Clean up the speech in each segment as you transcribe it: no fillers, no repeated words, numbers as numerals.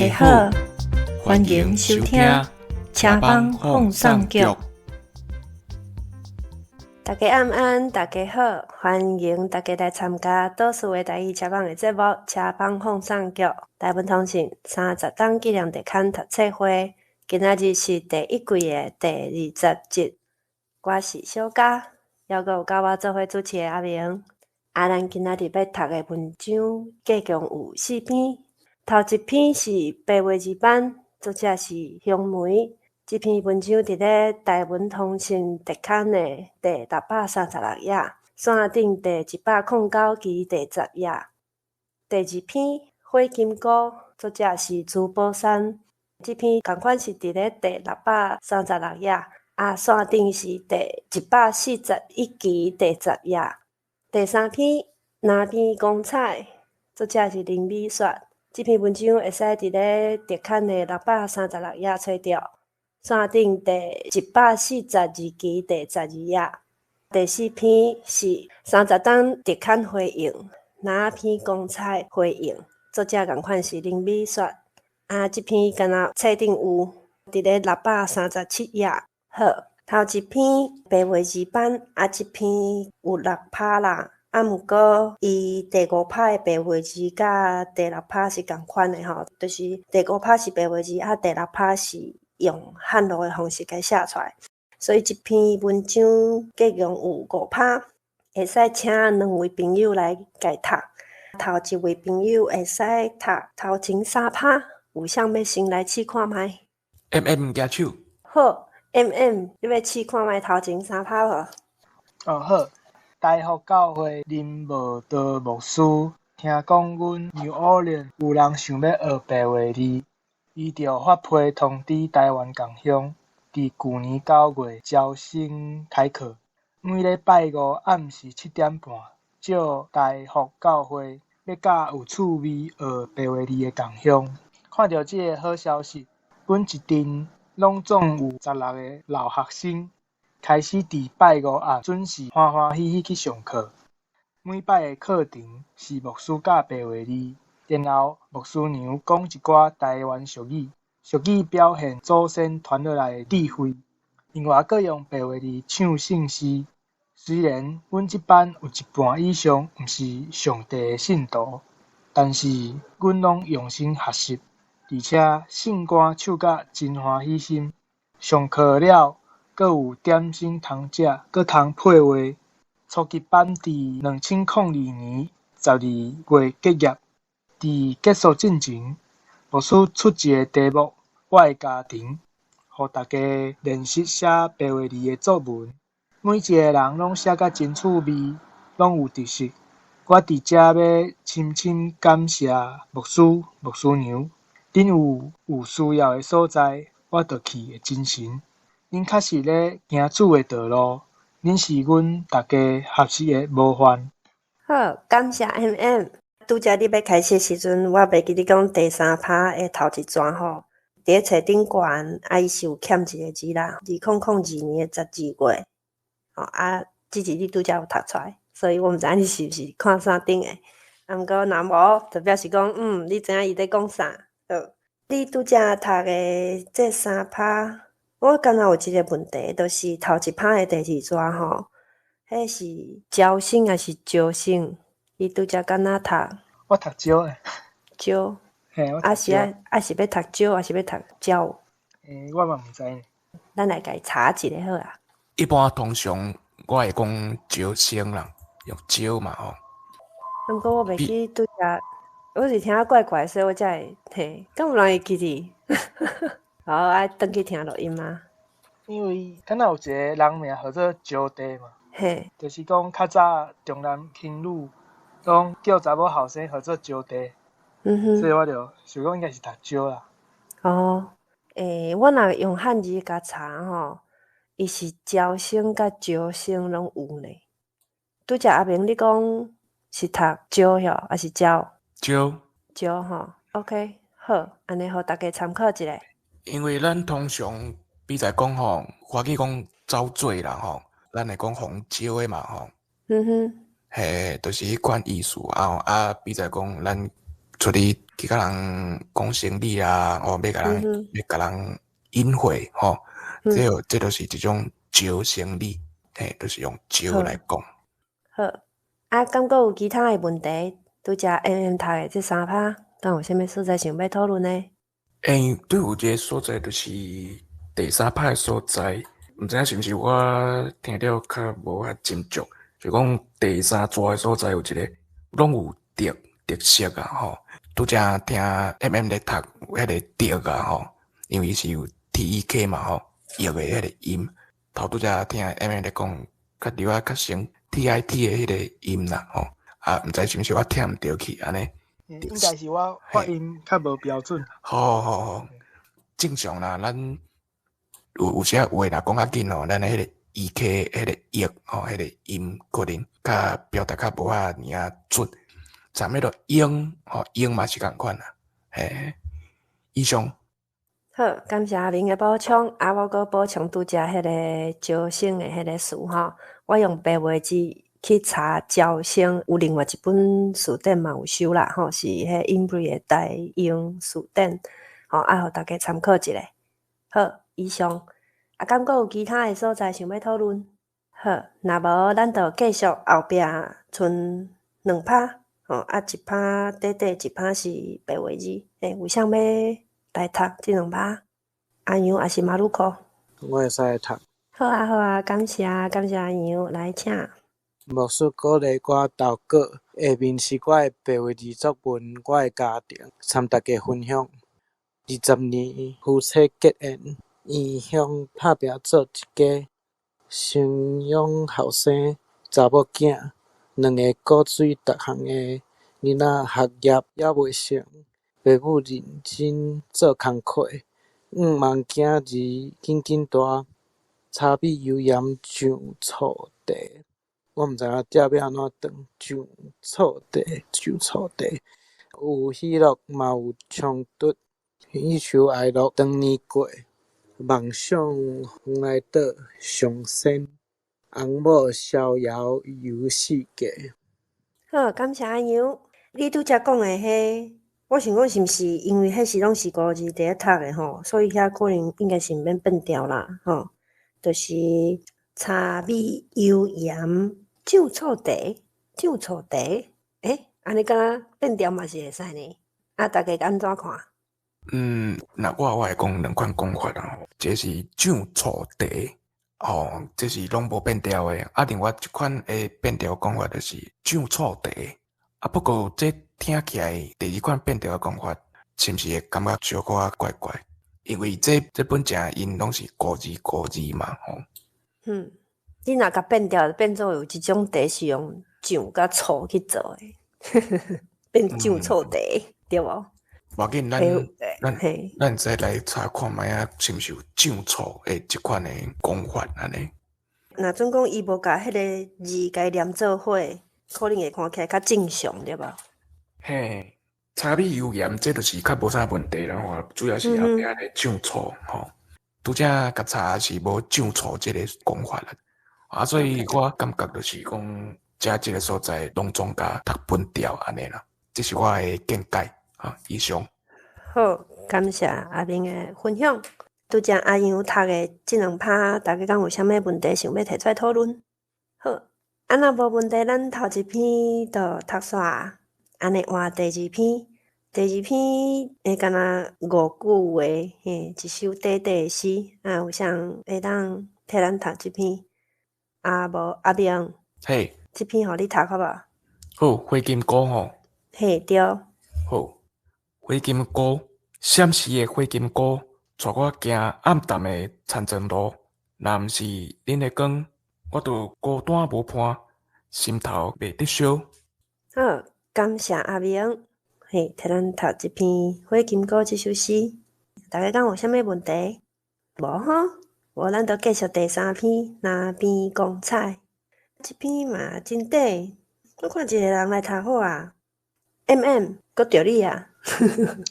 家好，歡迎收聽車幫放送局。大家晚安，大家好，歡迎大家來參加島嶼的台語車幫的節目《車幫放送局》。台文通訊30冬紀念特刊讀冊會，今仔日是第一季的第20集。我是小嘉，猶閣有佮我做伙主持的阿明。啊，咱今仔日欲讀的文章，計共有四篇。頭一篇是白話字版，作者是香梅。這篇文章佇咧台文通訊特刊的第636頁，線頂第109期第10頁。第二篇《火金姑》，作者是朱寶山。這篇仝款是佇咧第636頁，啊，線頂是第141期第10頁。第三篇《南邊公彩》，作者是林美雪。這篇文章會使佇咧特刊的636頁揣著，線頂第142期第12頁。第四篇是30冬特刊回應，南邊公彩回應，作者仝款是林美雪。啊，這篇敢若冊頂有，佇咧637頁。好，頭一篇白話字版，啊，這篇有六拍啦。啊，毋過伊第五拍的白話字佮第六拍是仝款的吼，就是第五拍是白話字，啊，第六拍是用漢語的方式共寫出來。所以這篇文章計共有五拍，會使請兩位朋友來共讀。頭一位朋友會使讀頭前三拍，有啥欲先來試看覓？ M M 舉手。好，M M，你欲試看覓頭前三拍無？哦，好。台福教會林慕道牧師聽講阮 New Orleans 有人想欲學白話字，伊就發批通知台灣同鄉，佇舊年9月招生開課。每禮拜五暗時7點半，借台福教會欲教有趣味學白話字的同鄉。看著這个好消息，阮一陣攏總有16个老學生，開始佇拜五暗準時歡歡喜喜去上課。每擺的課程是牧師教白話字，然後牧師娘講一寡台灣俗語，俗語表現祖先傳落來的智慧。另外，閣用白話字唱聖詩。雖然阮這班有一半以上毋是上帝的信徒，但是阮攏用心學習，而且聖歌唱甲真歡喜心。上課了，閣有點心通食，閣通配話。初級班佇2002年12月結業。佇結束進前，牧師出一个題目：我的家庭，予大家練習寫白話字的作文。每一个人攏寫甲真趣味，攏有特色。我佇遮欲深深感謝牧師、牧師娘。恁有有需要的所在，我就去的精神。恁確實咧行主的道路，恁是阮逐家學習的模範。好，感謝 M M。拄才你欲開始的時陣，我袂記你講第三拍的頭一段吼，佇咧冊頂懸，啊，伊是有欠一个字啦，2002年的12月。吼啊，這字你拄才有讀出來，所以我毋知影你是毋是看線頂的。啊，毋過若無，就表示講，你知影伊咧講啥。好，你拄才讀的這三拍，我敢若有一个問題，就是頭一拍的第二段吼，彼是招生抑是招生？你拄才敢若讀？我讀招的。招。嘿，我讀啊是啊，啊是欲讀招，抑是欲讀招？欸，我嘛毋知呢。咱來共伊查一下好啊。一般通常我會講招生啦，用招嘛吼。毋過我袂記拄才，我是聽怪怪，所以我才會嘿，敢有人會記得？好，愛轉去聽錄音嗎？因為敢若有一个人名號做招娣嘛，就是講較早重男輕女，講叫查某後生號做招娣，所以我就想講應該是讀招啦。哦，欸，我若用漢字共查吼，伊是招生佮招生攏有呢。拄才阿明你講是讀招吼，抑是招？招。招吼，OK，好，按呢予大家參考一下。因為咱通常比在講吼，華語講走水啦吼，咱會講紅招的嘛吼。嘿，就是彼款意思啊。啊，比在講咱出出去去共人講生理啊，吼，欲共人欲共人隱晦吼，這就是一種招生理，嘿，就是用招來講。好，啊，敢閣有其他的問題？拄才 M M 讀的這三拍，敢有啥物所在想欲討論的？欸，對，有一个所在就是第三拍的所在，毋知影是毋是我聽著較無遐斟酌，就講第三逝的所在有一个攏有特特色啊吼。拄才聽 M M 咧讀彼个特啊吼，因為伊是有 TEK 嘛吼，譯的彼個音，頭拄才聽 M M 咧講，較著仔較成 TIT 的彼个音啦吼，啊，毋知是毋是我聽毋著去按呢？應該是我發音較無標準。好好好，正常啦，咱有時仔話若講較緊吼，咱的彼個 EK 彼個譯吼，彼個音可能較表達較無遐爾仔準。像彼个英吼，英嘛是仝款啦，嘿，以上。好，感謝阿明的補充，啊，我閣補充拄才彼个招生的彼个詞吼，我用白話字去查招生，有另外一本辭典嘛有收啦，吼，是彼 English 的台英辭典，吼，啊，予大家參考一下。好，以上。啊，敢閣有其他的所在想欲討論？好，若無咱就繼續後壁賰兩拍，吼，啊，一拍短短，一拍是白話字，欸，有啥欲來讀這兩拍？阿楊抑是馬魯克？我會使來讀。好啊，好啊，感謝感謝阿楊，來請。牧師鼓勵我投稿，下面是我的白話字作文，我的家庭，參大家分享。20年夫妻結緣，異鄉打拚做一家，生養後生查某囝，兩个鼓吹逐項的囡仔學業猶未成，爸母認真做工課，向望囝兒緊緊大，柴米油鹽醬醋茶。我毋知影這欲按怎斷，醬醋茶，醬醋茶，有喜樂嘛有衝突，喜愁哀樂當年過，夢想蓬萊島上仙，翁某逍遙遊世界。好，感謝阿楊。你拄才講的彼，我想講是毋是因為彼時攏是古字佇咧讀的吼，所以遐可能應該是毋免變調啦，吼。就是柴米油鹽醬醋茶，醬醋茶，欸，按呢敢若變調嘛是會使呢？啊，大家按怎看？嗯，若我會講兩款講法啦，一个是醬醋茶，吼，這是攏無變調的。啊，另外一款會變調講法就是醬醋茶。啊，不過這聽起來第二款變調的講法，是毋是會感覺小可仔怪怪？因為這本正𪜶攏是古字古字嘛，吼。嗯，你若共變調，變做有一種茶是用醬佮醋去做的，變醬醋茶，對無？無要緊，咱咱再來查看覓仔，是毋是有醬醋的這款的講法按呢？若準講伊無共彼个字共伊連做伙，可能會看起來較正常，對無？嘿，柴米油鹽，這就是較無啥問題啦吼，主要是後壁个醬醋吼。拄才共查是無醬醋這个講法啦，啊，所以我感覺就是講，這個所在攏總共讀本調按呢啦，這是我的見解啊。以上。好，感謝阿明的分享。拄才阿楊讀的這兩拍，大家敢有啥物問題想欲提出來討論？好，啊，若無問題，咱頭一篇就讀煞，按呢換第二篇。第二篇會敢若五句話，嘿，一首短短的詩，啊，有啥人會當替咱讀這篇？啊，無阿明，嘿，這篇予你讀好無？好，火金姑吼。嘿，對。好，火金姑，閃時的火金姑，帶我行暗淡的田庄路。若毋是恁的光，我就孤單無伴，心頭袂得燒。好，感謝阿明，嘿，替咱讀這篇《火金姑》這首詩。大家敢有啥物問題？無吼，無咱就繼續第三篇《林邊光彩》。這篇嘛真短，我看一个人來讀好啊。M M，閣著你啊。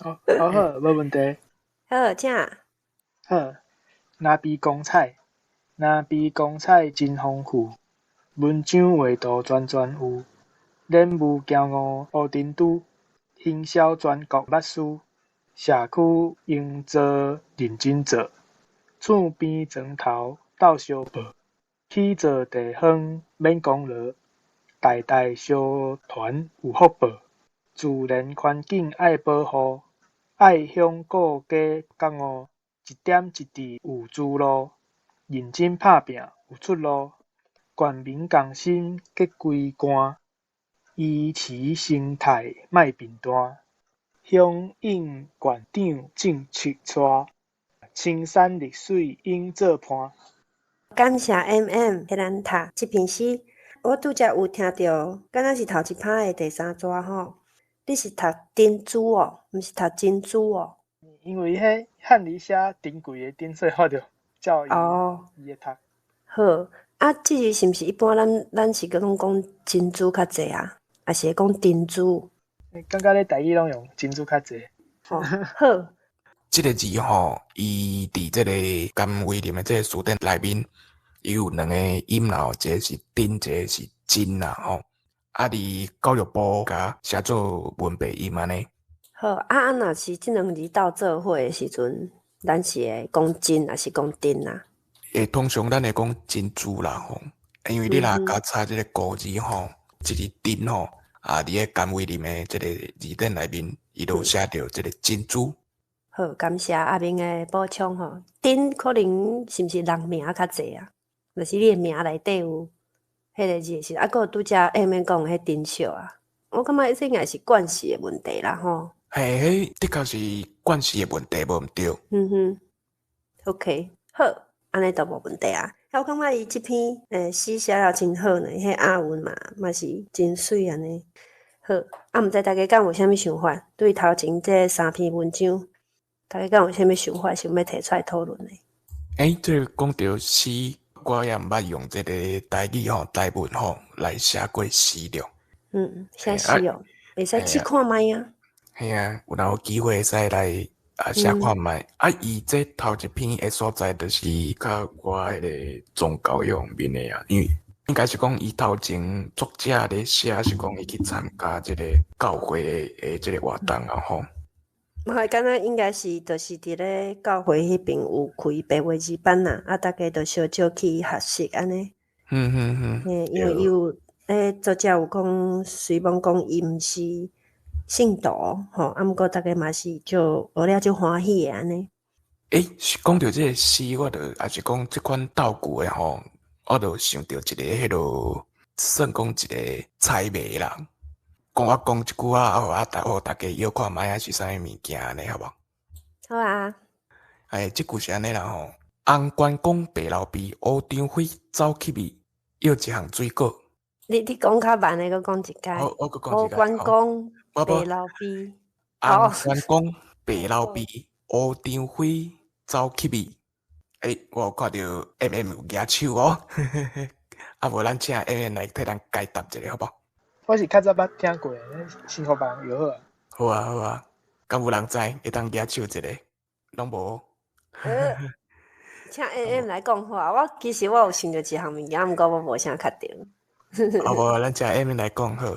好，好，好，無問題。好，請。好，林邊光彩，林邊光彩真豐富，文章畫圖全全有，蓮霧驚鼯烏珍珠，行銷全國捌輸，社區營造認真做，厝邊床頭鬥相報，起造地方免功勞，代代相傳有福報，自然環境愛保護，愛鄉顧家覺悟，一點一滴有出路，認真拍拚有出路，全民共心結規捾，維持生態莫貧惰，鄉應縣長正式帶，青山綠水永做伴。感謝 M M 替咱讀這篇詩，我拄才有聽著，敢若是頭一拍的第三逝吼。你是讀珍珠哦，毋是讀珍珠哦。因為彼漢字寫珍貴的珍，所以我就照伊伊的讀。好，啊，這字是毋是一般咱是閣攏講珍珠較濟啊？抑是會講珍珠？感覺咧台語攏用珍珠較濟。哦，好。這个字吼，伊佇這個甘為霖的這个詞典內面，伊有兩個音啦，一個是珍，一個是真啦吼。啊，佇教育部共寫做文白音按呢。好，啊，若是這兩字鬥做伙的時陣，咱是會講真，抑是講珍啊？會通常咱會講珍珠啦吼，因為你若共查這個古字吼，這個珍吼，啊，佇咧甘為霖的這個字典內面，伊都有寫著這個珍珠。好，感謝阿明的補充吼。珍可能是毋是人名較濟啊？若是你的名內底有彼个字的時陣，啊，閣有拄才下面講的彼珍笑啊，我感覺這應該是慣勢的問題啦吼。嘿，彼的確是慣勢的問題，無毋對。嗯哼，OK，好，按呢都無問題啊。我感覺伊這篇詩寫了真好呢，彼押韻嘛嘛是真媠按呢。好，啊，毋知大家敢有啥物想法？對頭前這三篇文章，大家敢有啥物想法，想欲提出來討論的？欸，這個講著詩，我也毋捌用這個台語吼、台文吼來寫過詩著。嗯，寫詩哦，會使試看覓啊。嘿啊，有若有機會會使來啊寫看覓。啊，伊這頭一篇的所在，就是較我彼个宗教方面的啊，因為應該是講伊頭前作者咧寫是講伊去參加這個教會的這個活動啊吼。我感覺應該是，就是佇咧教會彼邊有開白話字班啦，啊，大家就相招去學習按呢。嘿，因為伊有，作者有講，雖罔講伊毋是信徒吼，啊，毋過大家嘛是就學了足歡喜的按呢。欸，是講著這個詩，我就抑是講這款道具的吼，我就想著一个彼落，算講一个猜謎啦。講我講一句話，啊，予大家臆看覓啊是啥物物件按呢，好無？好啊。欸，這句是按呢啦吼。紅關公白老鱉，烏張飛走去味，臆一項水果。你講較慢的，閣講一擺。我閣講一擺。烏關公白老鱉。紅關公白老鱉，烏張飛走去味。欸，我有看著 M M 有舉手哦。啊，無咱請 M M 來替咱解答一下，好無？我是較早捌聽過，先予別人就好啊。好啊好啊，敢有人知會當舉手一个？攏無。請 M M 來講好啊！我其實我有想著一項物件，毋過我無啥確定。啊無，咱請 M M 來講好。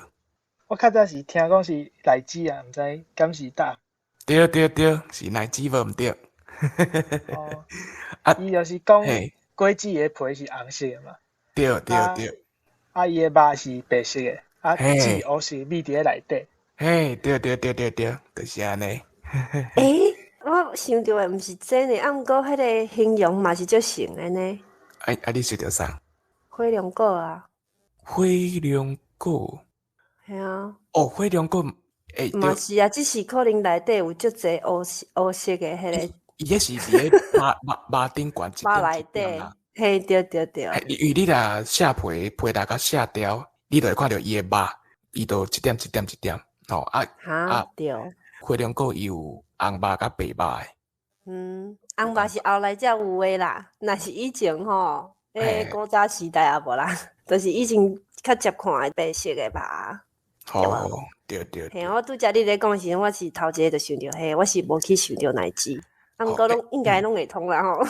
我較早是聽講是內子啊，毋知敢是答。對對對，是內子無毋對。哦。啊，伊就是講果子的皮是紅色的嘛。對對對。啊，伊的肉是白色的。啊，籽烏色覕佇咧內底。嘿，對對對對對，就是按呢。欸，我想著的毋是這呢，啊，毋過彼个形容嘛是足像的呢。啊啊，你想著啥？火龍果啊。火龍果。嘿啊。哦，火龍果，欸，嘛是啊，只是可能內底有足濟烏色烏色的彼个。伊彼是佇咧肉肉肉頂懸一點一點啊。嘿，對對對。因為你若卸皮皮內較卸掉。你就會看著伊的肉，伊就一點一點一點，吼啊啊！對。火龍果伊有紅肉佮白肉的。嗯，紅肉是後來才有的啦，若是以前吼，欸，古早時代也無啦，就是以前較捷看的白色的肉。吼，對對。嘿，我拄才你咧講時陣，我是頭一个就想著彼，我是無去想著內子，啊，毋過攏應該攏會通啦吼。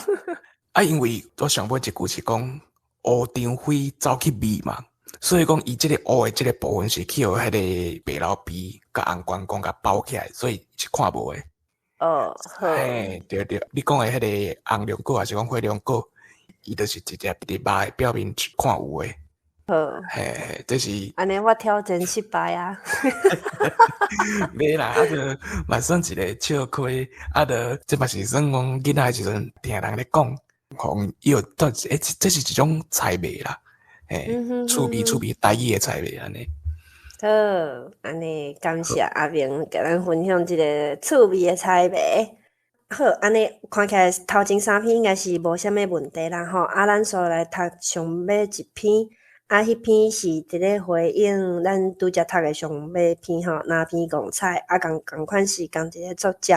啊，因為我上尾一句是講烏張飛走去味嘛。所以講伊這个烏的這个部分是去予彼个白老皮佮紅關公共包起來，所以是看無的。哦，好。嘿，對對，你講的彼个紅龍果還是講火龍果，伊就是直接佇肉的表面看有的。好。嘿嘿，這是。按呢我挑戰失敗啊！袂啦，啊，著嘛算一个笑詼，啊，著這嘛是算講囡仔的時陣聽人咧講，予伊有這這是一種猜謎啦，嘿，趣味趣味台語的猜謎按呢。好，按呢感謝阿明共咱分享這个趣味的猜謎。好，按呢看起來頭前三篇應該是無啥物問題啦吼。啊，咱煞來讀上尾一篇，啊，彼篇是佇咧回應咱拄才讀的上尾篇吼，南邊戇彩，啊，仝仝款是仝一个作者，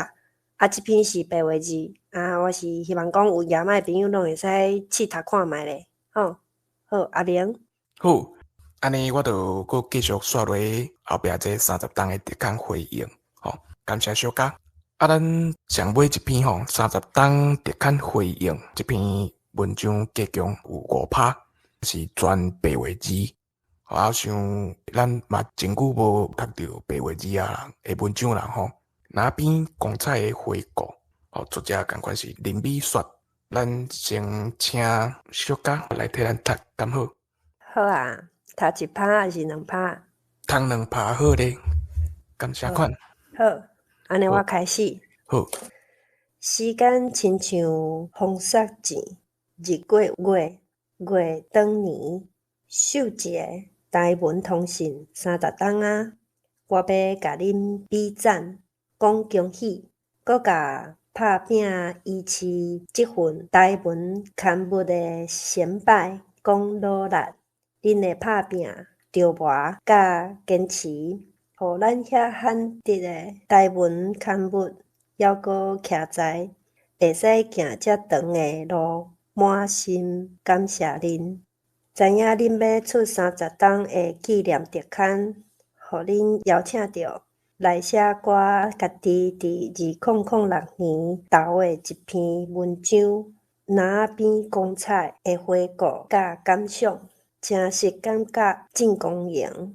啊，這篇是白話字，啊，我是希望講有攑麥的朋友攏會使試讀看覓咧，吼，好，阿明。好，按呢我就閣繼續煞落後壁這30冬的特刊回應，吼，感謝小嘉。啊，咱上尾一篇吼，三十冬特刊回應這篇文章，計共有五拍，是全白話字。啊，想咱嘛真久無讀著白話字啊的文章啦吼。南邊戇彩的回顧，吼，作者仝款是林美雪。咱先請小嘉來替咱讀，敢好？好啊，讀一拍還是兩拍？讀兩拍好咧，感謝款。好，按呢我開始。好。時間親像風雪線，日過月，月轉年，秀一个台文通信30冬啊！我欲共恁比讚，講恭喜，閣共拍拚維持這份台文刊物的先輩講努力，恁的拍拚、著魔佮堅持，予咱遐罕得的台文刊物猶閣徛在，會使行遮長的路，滿心感謝恁。知影恁欲出三十冬的紀念特刊，予恁邀請著來寫我家己佇2006年投的一篇文章《南邊戇彩的回顧佮感想》，誠實感覺真光榮。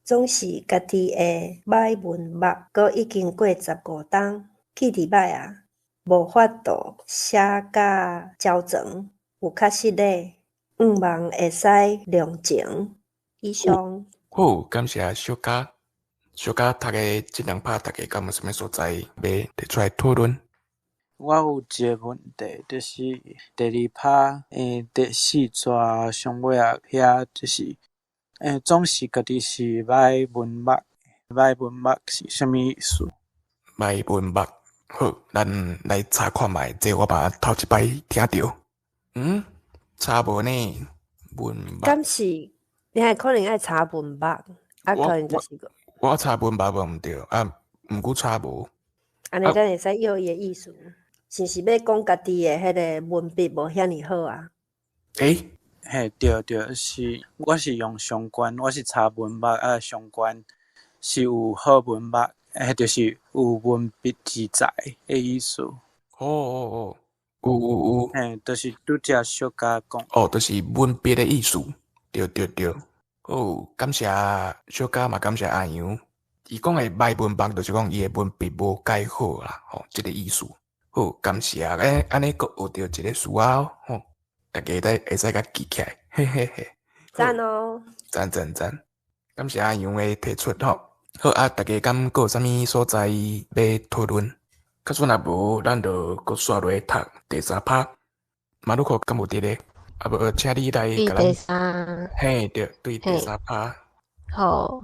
總是家己的䆀文目，閣已經過15冬，記得䆀啊，無法度寫甲周全，有較失禮，向望會使諒情。以上。好，感謝小嘉。小嘉讀的這兩拍，大家敢有啥物所在欲提出來討論？我有一个問題，就是第二拍第四逝上尾仔遐，就是總是家己是䆀文目，䆀文目是啥物意思？䆀文目，好，咱來查看覓，這我嘛頭一擺聽著。嗯，查無呢？文目。敢是你還可能愛查文目，啊，可能就是個。我查文目無毋對，啊，毋過查無。按呢咱會使約伊的意思，是毋是欲講家己的彼个文筆無遐爾好啊？欸？嘿，對對，是，我是用相關，我是查文目啊，相關是有好文目，彼就是有文筆之才的意思。哦哦哦，有有有。嘿，就是拄才小嘉講。哦，就是文筆的意思，對對對。好，感謝小嘉嘛，感謝阿楊。伊講的䆀文目，就是講伊的文筆無蓋好啦，吼，這個意思。好，感謝。欸，按呢閣學著一個詞仔哦，吼，大家會使共記起來，嘿嘿嘿。讚哦！讚讚讚！感謝阿楊的提出吼。好啊，大家敢閣有啥物所在欲討論？假使若無，咱就閣煞落去讀第三拍。馬魯克敢有佇咧？啊無，請你來共咱。對第三。嘿，對，對第三拍。好，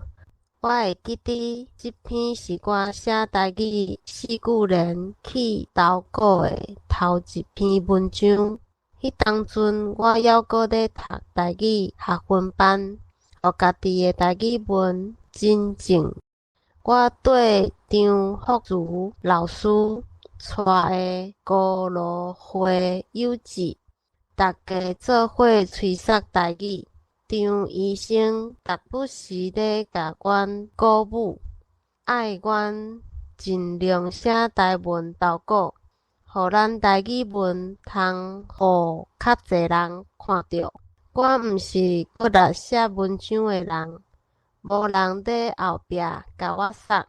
我會記得這篇是我寫台語四句聯去投稿的頭一篇文章。彼當陣我猶閣咧讀台語學分班，予家己的台語文真正。我綴張福如老師帶的高羅會有志，逐家做伙催捒台語。張醫生逐不時咧共阮鼓舞，愛阮盡量寫台文投稿，予咱台語文通予較濟人看著。我毋是骨力寫文章的人，無人佇後壁共我捒，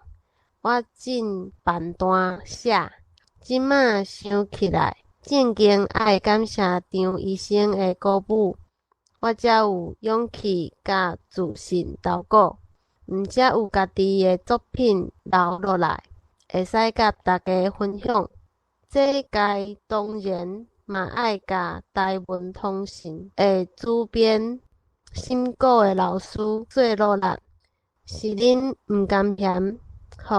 我盡辦單寫。這馬想起來，正經愛感謝張醫生的鼓舞，我才有勇氣佮自信投稿，毋才有家己的作品留落來，會使佮大家分享。這該當然嘛愛佮台文通信的主編沈古的老師做努力，是恁毋甘嫌，予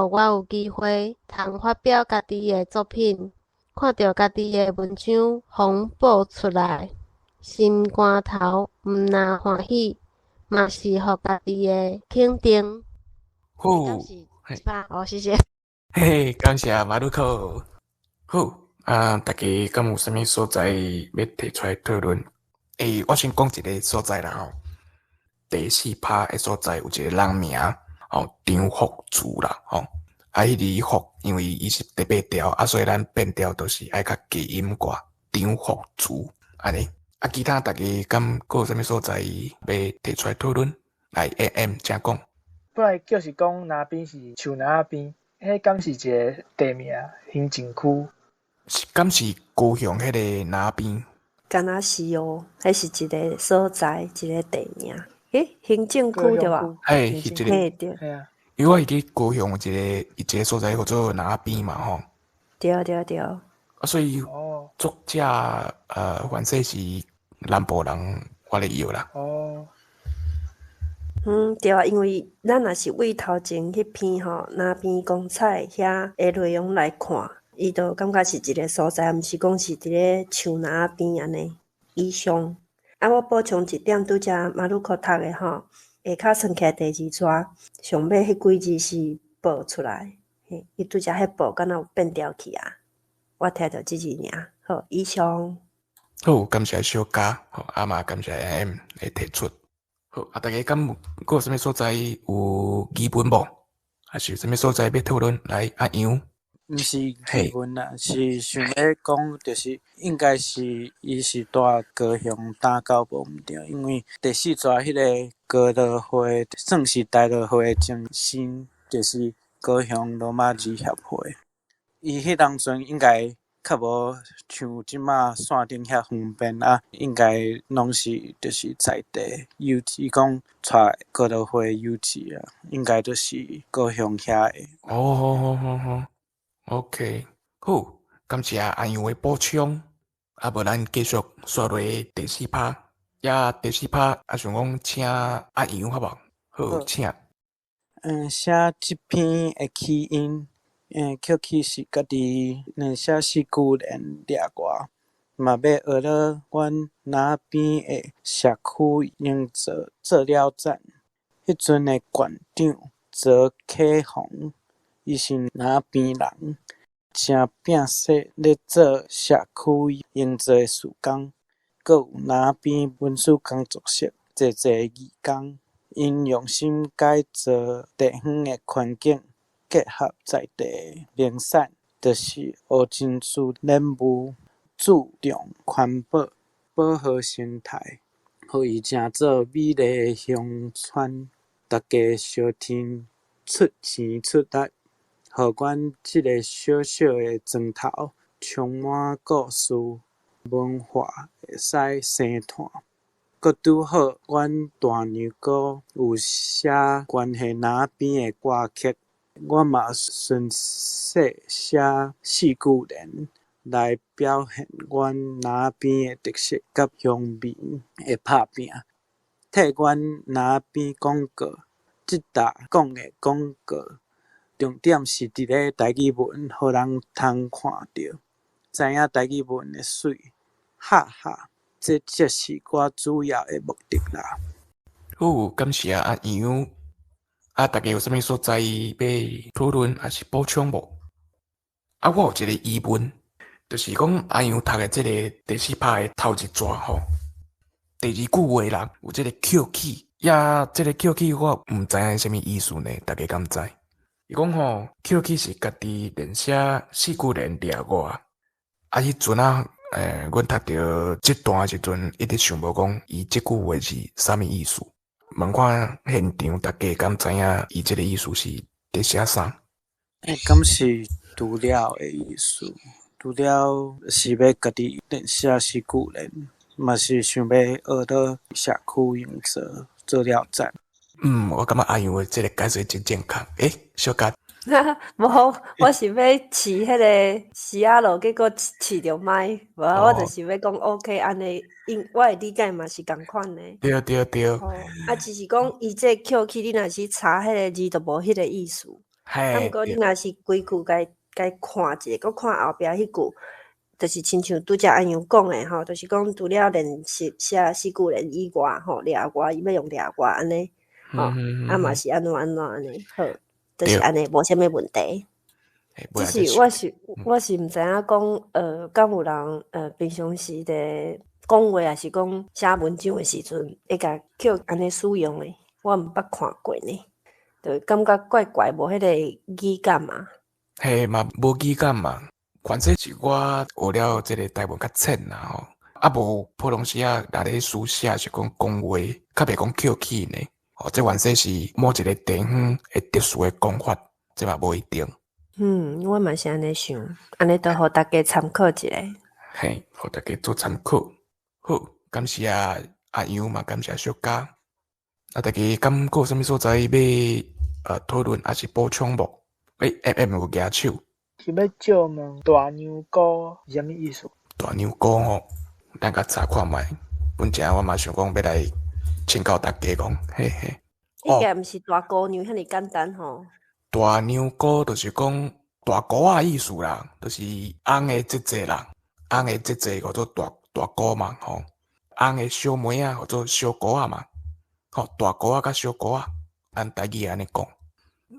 我有機會通發表家己的作品，看著家己的文章予報出來，心肝頭毋但歡喜，嘛是予家己的肯定。好，好，謝謝。嘿，感謝馬魯克。好，啊，大家敢有啥物所在欲提出來討論？欸，我先講一个所在啦吼。第四趴的所在有一個人名，吼，張福柱啦，吼。啊，彼个福因為伊是第八調，啊，所以咱變調就是愛較低音寡，張福柱按呢。啊，其他大家敢閣有啥物所在欲提出來討論？來，AM 請講。本來就是講林邊是樹林仔邊，彼敢是一个地名，行政區？是敢是高雄彼個林邊？敢若是哦，彼是一个所在，一个地名。欸，行政區對無？嘿，是一个。嘿，對。因為我會記高雄有一个一個所在叫做林邊嘛，吼。對對對。啊，所以作者凡說是南部人，我咧搖啦。哦。嗯，對啊，因為咱若是對頭前彼篇吼，林邊公菜遐的內容來看，伊就感覺是一个所在，毋是講是佇咧樹林仔邊按呢。以上，啊，我補充一點，拄才馬魯克讀的吼，下跤算起來第二逝，上尾彼幾字是報出來，嘿，伊拄才彼報敢若有變調去啊？我聽著這字爾。好，以上。好，感謝小佳，好，啊嘛感謝 M 的提出。好，啊，大家敢有閣有啥物所在有疑問無？還是有啥物所在欲討論？來，阿楊。毋是疑問啦，是想欲講，就是應該是伊是蹛高雄打到無毋對，因為第四逝彼个哥老會算是大樂會的前身，就是高雄羅馬字協會。伊彼當陣應該較無像這馬線頂遐方便啊，應該攏是就是在地有志講帶哥老會有志啊，應該就是高雄遐的。哦，好好好好。OK，好，感謝阿楊的補充。啊，無咱繼續煞落第四趴。呀，第四趴啊，想講請阿楊好無？好，請。嗯，寫這篇的起因，曲起是家己寫四句聯掠我，嘛欲學了阮林邊的社區營造做了讚。彼陣的館長卓啟宏，伊是林邊人，誠拚勢咧做社區營造的事工，閣有林邊文史工作室濟濟義工，𪜶用心改造地方的環境，結合在地名產，就是烏珍珠染霧，注重環保，保護生態，予伊成做美麗的鄉村。大家相挺出錢出力，予阮這个小小的磚頭充滿故事，文化會使生湠。閣拄好，阮大娘姑有寫關係林邊的歌曲，我嘛順勢寫四句聯來表現阮林邊的特色佮鄉民的拍拚。替阮林邊廣告，這搭講的廣告重點是佇咧台語文，予人通看著，知影台語文的媠，哈哈，這才是我主要的目的啦。好，感謝阿楊。啊，大家有啥物所在欲討論，抑是補充無？啊，我有一個疑問，就是講阿楊讀的這个第四拍的頭一逝吼，第二句話啦，有這个曲起，呀，這个曲起我毋知影啥物意思呢？大家敢知？伊講吼，曲起是家己連寫四句聯掠我，啊，彼陣啊，阮讀著這段的時陣，一直想無講伊這句話是啥物意思。問看現場大家敢知影伊這个意思是佇寫啥？欸，敢是除了的意思？除了是欲家己練寫四句聯，嘛是想欲學到社區營造做了讚。嗯，我感覺阿楊的這个解說真正確。欸，小嘉。無，我是欲試彼个匙仔落，結果試著麥。無，我就是欲講 OK 按呢，因我的理解嘛是仝款的。對對對。啊，只是講伊這扣起，你若是查彼个字，就無彼個意思。啊，毋過你若是規句共共看一下，閣看後壁彼句，就是親像拄才阿楊講的吼，就是講除了練習寫四句聯以外吼，掠外伊欲用掠外按呢，吼，啊嘛是按怎按怎按呢，好。就是按呢，無啥物問題。只是我是毋知影講，敢有人平常時佇講話，抑是講寫文章的時陣，會共扣按呢使用的，我毋捌看過呢，就感覺怪怪，無彼個語感嘛。嘿嘛，無語感嘛。反正是我學了這个台文較淺啦吼，啊無普通時仔若咧書寫是講講話，較袂講扣起呢。哦，這原說是某一個地方的特殊的講法，這嘛無一定。嗯，我嘛是按呢想，按呢都予大家參考一下。嘿，予大家做參考。好，感謝阿楊嘛，感謝小嘉。啊，大家敢閣有啥物所在欲討論，抑是補充無？欸，M M 有舉手。是欲借問大娘姑是啥物意思？大娘姑吼，咱共查看覓。本前我嘛想講欲來請教大家講，嘿嘿。應該毋是大姑娘遐爾簡單吼。大娘姑就是講大姑仔意思啦，就是翁的姐姐啦，翁的姐姐叫做大大姑嘛，吼。翁的小妹仔叫做小姑仔嘛，吼，大姑仔佮小姑仔，咱台語按呢講。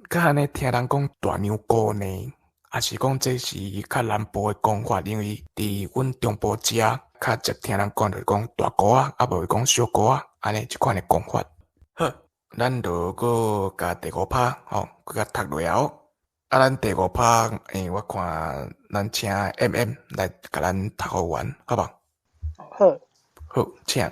較按呢聽人講大娘姑呢，抑是講這是較南部的講法，因為佇阮中部遮較捷聽人講就是講大姑仔，啊無就講小姑仔，按呢這款的講法。好，咱就閣共第五趴吼，閣共讀落啊。啊，咱第五趴，欸，我看咱請 M M 來共咱讀予完，好無？好。好，請。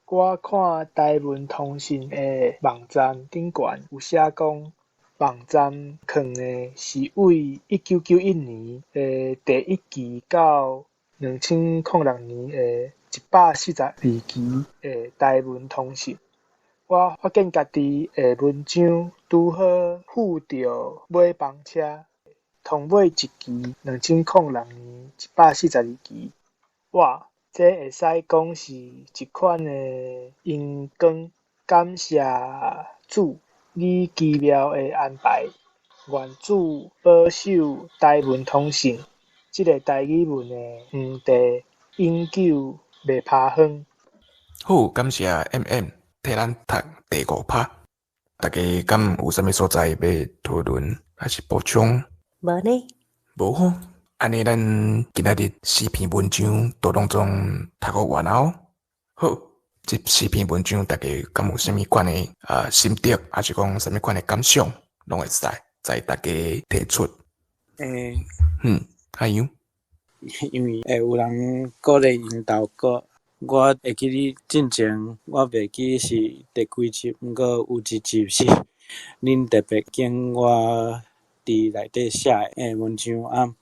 我看台文通訊的網站頂懸有寫講，網站囥的是對1991年的第一期到2006年的142期的台文通訊。我發現家己的文章拄好附著尾班車，頭尾一期2006年142期。哇！這會使講是一款的榮光，感謝主，你奇妙的安排，願主保守台文通訊這个台語文的園地，永久袂拋荒。好，感謝 M M 替咱讀第五趴，大家敢有啥物所在欲討論，抑是補充？無呢？無吼。按呢，咱今仔日四篇文章都攏總讀予完啊！好，這四篇文章大家敢有啥物款的心得，抑是講啥物款的感想，攏會使在大家提出。欸，嗯，阿楊，因為會有人鼓勵𪜶投稿，我會記得進前，我袂記是第幾集，毋過有一集是恁特別揀我佇內底寫的文章啊。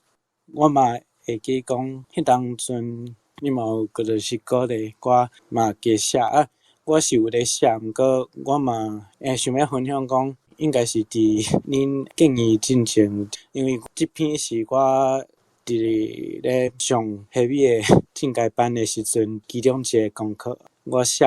我嘛會記講，彼當陣你嘛有閣就是鼓勵我嘛加寫啊。我是有咧寫，毋過我嘛會想欲分享講，應該是佇恁建議進前，因為這篇是我佇咧上彼個進階班的時陣，其中一個功課我寫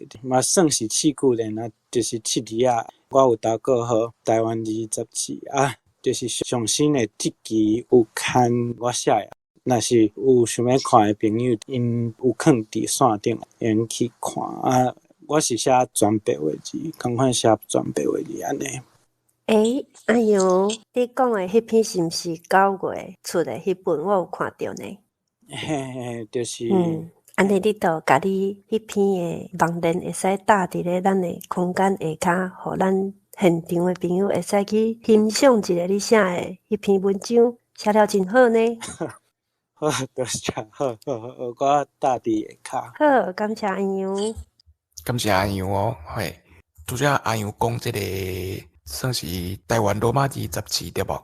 的嘛算是四句聯啊，就是七字仔。我有投稿予台灣字雜誌啊。就是上新的這期有刊我寫的，若是有想欲看的朋友，𪜶有囥佇線頂，會用去看啊。我是寫全白話字，仝款寫全白話字按呢。欸，阿楊，你講的彼篇是毋是9月出的彼本？我有看著呢。嘿嘿，就是。嗯，按呢你就共你彼篇的網連會使貼佇咧咱的空間下跤，予咱現場的朋友會使去欣賞一下你寫的彼篇文章，寫了真好呢。好，多謝，好好好，我搭佇下跤。好，感謝阿楊。感謝阿楊哦，嘿，拄才阿楊講這個算是台灣羅馬字雜誌對無？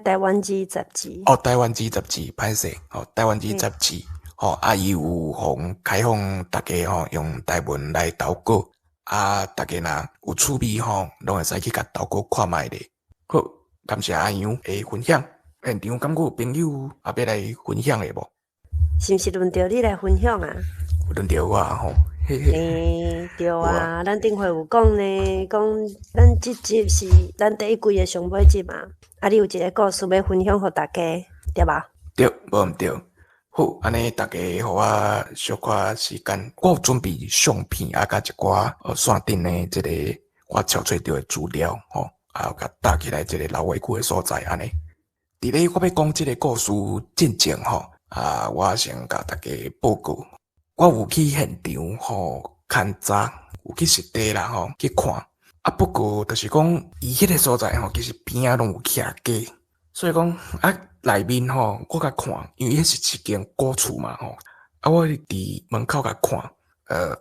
台灣字雜誌。哦，台灣字雜誌，歹勢，哦，台灣字雜誌，吼，啊，伊有予開放大家吼用台文來投稿，啊，大家若有趣味吼，攏會使去共投稿看覓咧。好，感謝阿楊的分享。現場敢閣有朋友也欲來分享的無？是毋是輪著你來分享啊？輪著我吼，嘿嘿。欸，對啊，咱頂回有講呢，講咱這集是咱第一季的上尾集嘛。啊，你有一個故事欲分享予大家，對吧？對，無毋對。好，按呢大家予我小可時間，我有準備相片啊，佮一寡線頂的這個我抄揣著的資料吼，啊，有共搭起來這個老話久的所在按呢。佇咧我欲講這個故事進前吼，啊，我先共大家報告，我有去現場吼勘察，有去實地啦吼去看。啊，不過就是講，伊彼個所在吼，其實邊仔攏有徛家，所以講啊，內面吼，我共看，因為彼是一間古厝嘛吼，啊，我佇門口共看，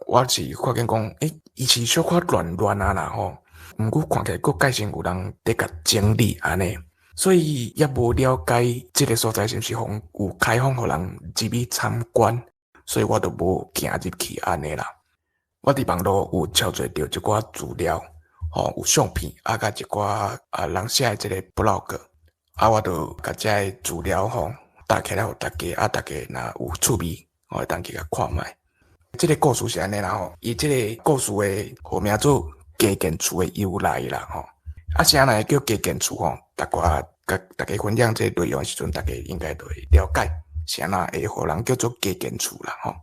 我是發現講，欸，伊是小可亂亂啊啦吼，毋過看起來閣蓋像有人佇共整理按呢。所以猶無了解這個所在是毋是予有開放予人入去參觀，所以我就無行入去按呢啦。我佇網路有抄揣著一寡資料，吼，有相片，啊，佮一寡啊人寫的這個 blog，啊，我就共這个資料吼搭起來予大家，啊，大家若有趣味，我會當去共看覓。這個故事是按呢啦吼，伊這個故事的號名做雞健厝的由來啦吼。啊，啥人會叫雞健厝吼？大家共大家分享這個內容的時陣，大家應該就會了解，啥人會予人叫做雞健厝啦吼。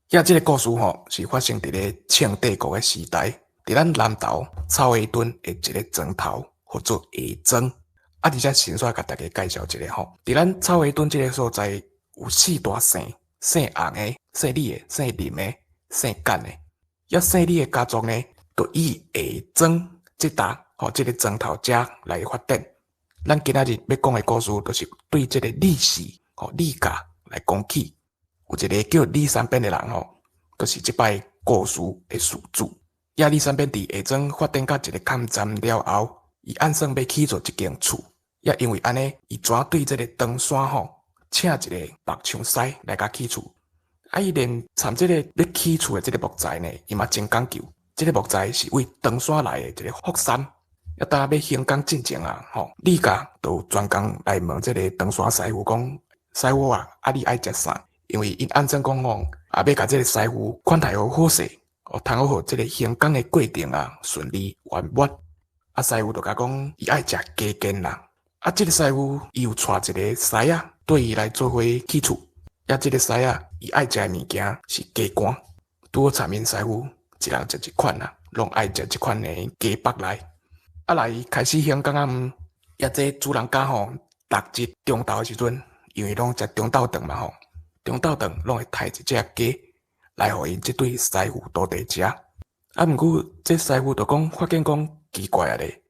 遐這個故事吼，是發生佇咧清帝國的時代，佇咱南投草鞋墩的一個莊頭，號做下莊。啊，佇遮先煞共大家介紹一下吼，佇咱草鞋墩這個所在有四大姓，姓洪的、姓李的、姓林的、姓簡的。遐姓李的家族呢，就以下莊這搭吼，這個莊頭遮來發展。咱今仔日欲講的故事，就是對這個李氏吼李家來講起。有一個叫李三變的人吼，就是這擺故事的事主。遐李三變佇下莊發展到一個坎站了後，伊按算欲起造一間厝，也因為按呢，伊怎對這個長山吼，請一個木匠師來共起厝。啊，伊連參這個欲起厝的這個木材呢，伊嘛真講究。這個木材是為長山來的一個福杉。啊，當欲興工進前啊，吼，李家就專工來問這個長山師傅講：師傅啊，啊你愛食啥？因為𪜶按算講吼，啊欲共這個師傅款待予好勢，哦，通好予這個興工的過程啊順利圓滿。啊，師傅就共講，伊愛食雞腱啦。啊，這個師傅伊有帶一個師仔綴伊來做伙起厝。啊，這個師仔伊愛食的物件是雞肝，拄好參𪜶師傅一人食一款啦，攏愛食這款的雞腹內。啊，來開始興工啊，遐這主人家吼，逐日中晝的時陣，因為攏食中晝頓嘛吼，中晝頓攏會刣一隻雞來予𪜶這對師傅徒弟食。啊，毋過這師傅就講發現講奇怪啊咧，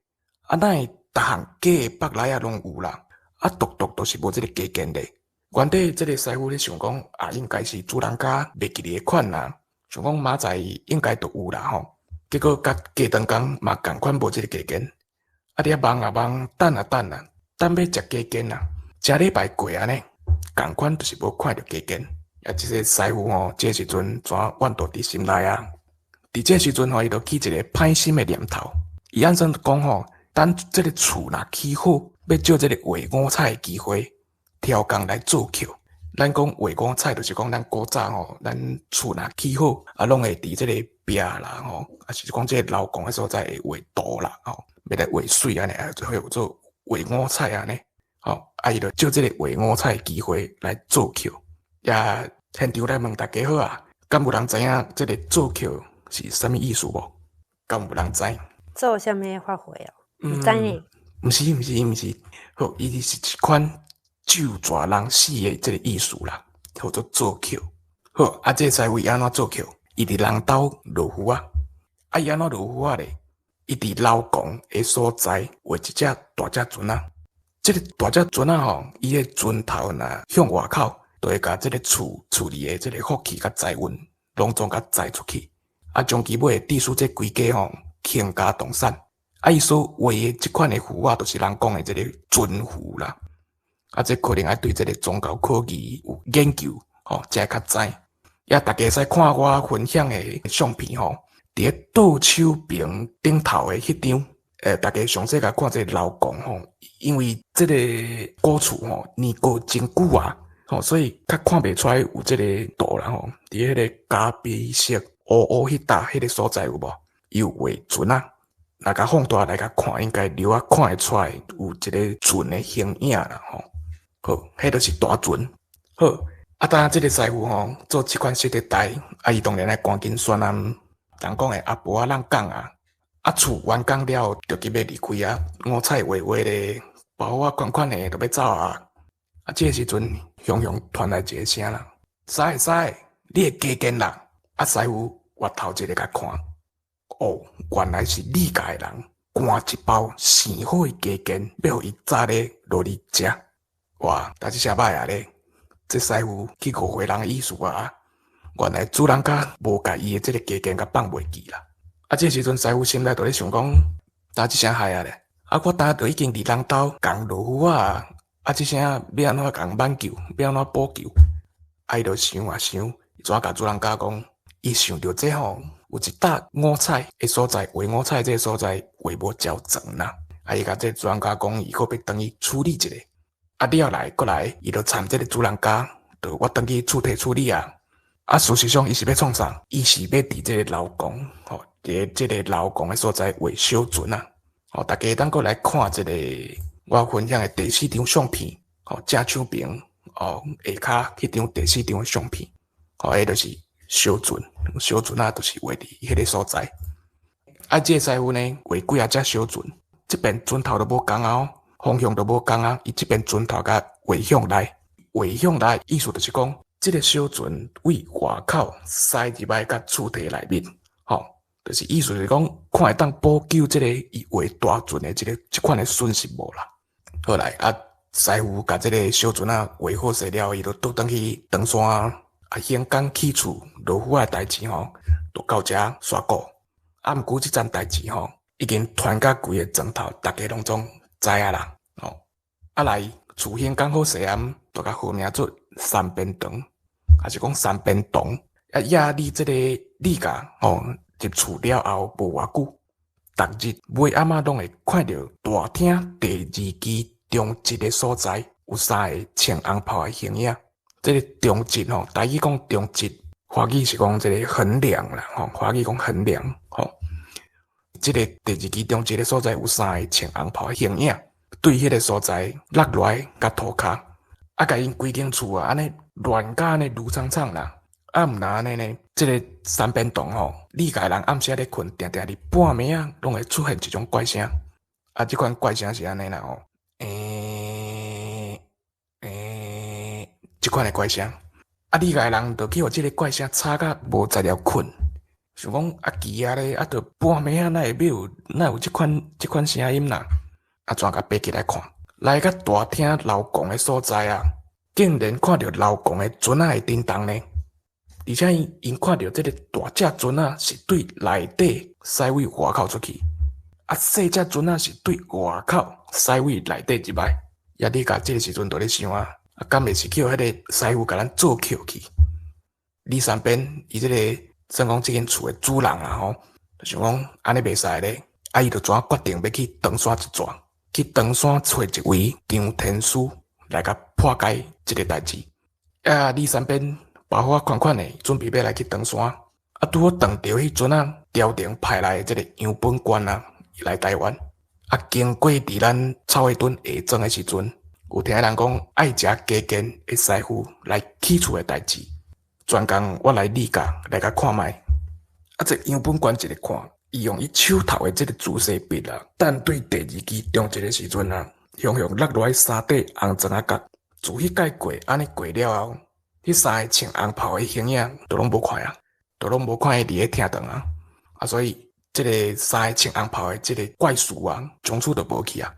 啊哪會逐項雞的腹內仔攏有啦，啊獨獨就是無這個雞腱咧。原底這個師傅咧想講啊，應該是主人家袂記得的款啦，想講明仔載應該就有啦吼。結果佮過長工嘛仝款無這個雞腱。啊！佇遐望啊望，等啊等啊，等欲食雞腱啊，誠禮拜過按呢，仝款就是無看著雞腱。啊，這個師傅吼，這時陣怎怨毒佇心內啊？佇這時陣吼，伊就起一個歹心的念頭。伊按算講吼，等這個厝若起好，欲藉這個畫五彩的機會，挑工來做橋。咱講畫五彩，就是講咱古早吼，咱厝若起好，啊，攏會佇這個壁啦吼，啊是講這個樓摃的所在會畫圖啦吼。欲來畫媠按呢，啊，就會做畫五彩按呢，吼，啊，伊就藉這個畫五彩的機會來做橋。也現場來問大家好啊，敢有人知影這個做橋是啥物意思無？敢有人知？做啥物法會哦？毋知呢。毋是毋是毋是，好，伊是一款咒詛人死的這個意思啦，叫做做橋。好，啊，這個師傅伊按怎做橋？伊佇人兜落雨仔，啊，伊按怎落雨仔咧？伊佇樓摃的所在畫一隻大隻船仔，這個大隻船仔吼，伊的船頭若向外口，就會共這个厝厝裡的這个福氣佮財運攏總共載出去。啊，終其尾致使這規家吼傾家蕩產。啊，伊所畫的這款的符仔，就是人講的這个尊符啦。啊，這可能愛對這个宗教科技有研究，吼，才會較知。也大家會使看我分享的相片吼，佇咧倒手爿頂頭的彼張，大家詳細共看這个樓公吼，因為這个古厝吼年過真久啊，吼，所以較看袂出來有這個圖啦吼。佇彼个咖啡色烏烏彼搭彼个所在有無？伊有畫船仔，若共放大來共看，應該略仔看會出來有一个船的形影啦吼。好，彼就是大船。好，啊，當這个師傅吼做這款小弟，啊，伊當然愛趕緊宣啊，人講的阿婆仔人講啊，啊，厝完工了後，就急欲離開啊，五彩畫畫咧，包仔款款的，就欲走啊。啊，這个時陣，雄雄傳來一个聲啦，師師，你的雞肩啦！啊，師傅回頭一个共看，哦，原來是李家的人，捐一包生好的雞肩，欲予伊早咧落去食。哇，但這下歹啊咧！這師傅去誤會人的意思啊！原來主人家無共伊的這个雞肩共放袂記啦。啊，這個時陣師傅心內就咧想講，焦這聲害啊咧！啊，我焦就已經佇人兜共落雨啊！啊，這聲欲按怎共挽救，欲按怎補救？啊，伊就想啊想，伊怎共主人家講？伊想著這吼，有一搭五彩的所在，畫五彩這个所在畫無焦全啦。啊，伊共這個主人家講，伊閣欲轉去處理一下。啊，了來閣來，伊就參這个主人家，就我轉去厝體處理啊。啊，事實上，伊是欲創啥？伊是欲佇這个樓公，吼，佇這个樓公的所在畫小船啊。吼，大家當閣來看這个我分享的第四張相片，吼，正手爿，哦，下跤彼張第四張相片，吼，彼就是小船，小船仔，就是畫佇彼个所在。啊，這个師傅呢，畫幾仔隻小船，這邊船頭都無仝啊，方向都無仝啊，伊這邊船頭共畫向內，畫向內，意思就是講，這个小船對外口駛入來佮厝體內面，吼，就是意思是講，看會當補救這个伊畫大船的這个這款的損失無啦。好來，啊，師傅共這个小船仔畫好勢了，伊就倒轉去唐山啊，興工起厝落雨的代誌吼，就到遮煞鼓。啊，毋過這層代誌吼，已經傳甲規个庄頭，逐家攏總知影啦。吼，啊來厝興工好勢啊，就共號名做三邊堂，抑是講三邊堂。啊，也離這个李家吼入厝了後無偌久，逐日每暗仔攏會看著大廳第二支中一个所在有三个穿紅袍的形影。這个中一吼，台語講中一，華語是講這个橫梁啦，吼，華語講橫梁，吼。這个第二支中一个所在有三個穿紅袍的形影，對彼个所在落落來佮塗跤，啊，共𪜶規間厝啊，按呢亂甲按呢攄蒼蒼啦，啊，毋若按呢呢，這个三邊堂吼，李家人暗時仔咧睏，定定佇半暝仔攏會出現一種怪聲，啊，這款怪聲是按呢啦吼，欸欸，這款的怪聲，啊，李家人就去予這个怪聲吵甲無才調睏。想講啊奇啊咧，啊，著半暝仔哪會欲有哪有這款這款聲音啦？啊，怎共爬起來看，來到大廳樓公的所在啊，竟然看著樓公的船仔的叮當呢！而且𪜶看著這个大隻船仔是對內底駛位外口出去，啊，細隻船仔是對外口駛位內底入來。也你共這个時陣就咧想啊，啊，敢會是去予彼个師傅共咱做抾去？李三邊伊這个算講這間厝的主人啊吼，就想講按呢袂使咧，啊，伊就怎決定欲去唐山一轉，去唐山揣一位張天師來共破解這个代誌。啊，李三邊包袱仔款款的，準備欲來去唐山，啊，拄好撞著彼陣仔朝廷派來的這个楊本官啊，來台灣，啊，經過佇咱草鞋墩下莊的時陣，有聽人講愛食雞肩的師傅來起厝的代誌。專工我來李家來共看覓，啊！這楊本官一个看，伊用伊手頭的這个姿勢筆啊，等對第二支中一个時陣啊，雄雄落落來衫底紅磚仔角，自彼擺過，按呢過了後，彼三个穿紅袍的形影都攏無看啊，都攏無看伊佇咧廳堂啊，啊！所以這个三个穿紅袍的這个怪事啊，從此就無去啊。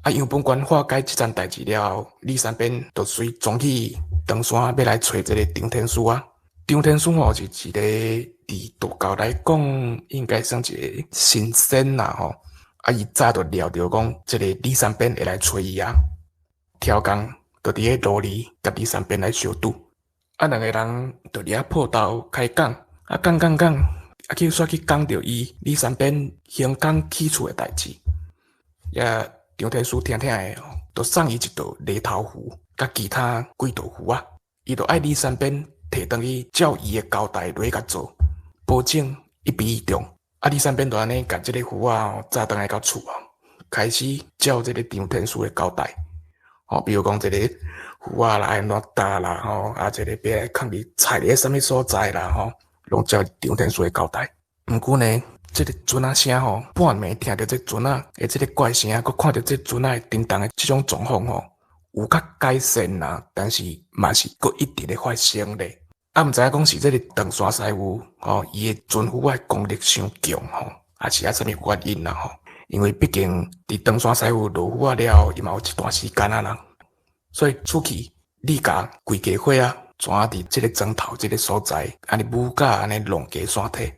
啊！楊本官化解這樁代誌了後，李三邊就隨總去唐山欲來揣這个張天師啊。張天師吼是一个佇道教來講，應該算一个神仙啦吼。啊，伊早就料著講，這个李三變會來揣伊啊。超工就佇咧路裡共李三變來相拄。啊，兩个人就佇遐破頭開講，啊講講講，啊去煞去講著伊李三變興工起厝的代誌。遐張天師聽聽的吼，就送伊一道犁頭符，佮其他幾道符仔。伊就愛李三變提轉去照伊的交代落去共做，保證一比一中。啊，李三變就按呢共這个符仔吼，紮轉來到厝哦，開始照這个張天師的交代，吼，比如講這个符仔啦，愛按怎搭啦，吼，啊，這个欲來囥佇菜佇咧啥物所在啦，吼，攏照張天師的交代。毋過呢，這个船仔聲吼，半暝聽著這船仔的這个怪聲，閣看著這船仔的叮當的這種狀況吼，有較改善啦，但是嘛是閣一直咧發生咧。啊，毋知影講是這个唐山師傅吼，伊的船符仔功力傷強吼，抑是啊啥物原因啦吼？因為畢竟佇唐山師傅落符仔了後，伊嘛有一段時間啊啦，所以出去李家規家伙仔，全佇這个莊頭這个所在，按呢舞甲按呢弄家山體，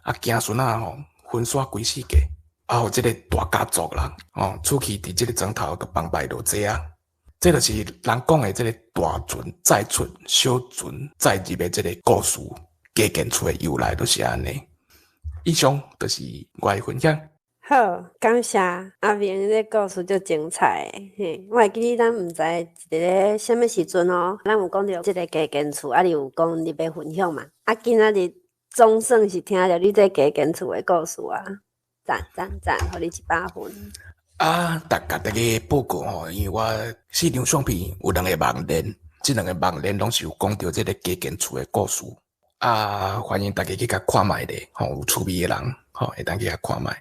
啊，行船仔吼，分散規世界，啊，予這个大家族啦，吼，出去佇這个莊頭就崩敗落濟啊。這就是人講的這个大船載出，小船載入的這个故事，加建厝的由來就是按呢。以上就是我的分享。好，感謝阿明，這个故事足精彩的。嘿，我會記得咱毋知佇咧啥物時陣哦，咱有講著這个加建厝，啊，你有講你欲分享嘛？啊，今仔日總算是聽著你這加建厝的故事啊，讚讚讚，予你100分。啊，逐共大家報告吼，因為我四張相片有兩個網連，這兩個網連攏是有講著這个加建厝的故事。啊，歡迎大家去共看覓咧，吼，有趣味的人，吼，會當去共看覓。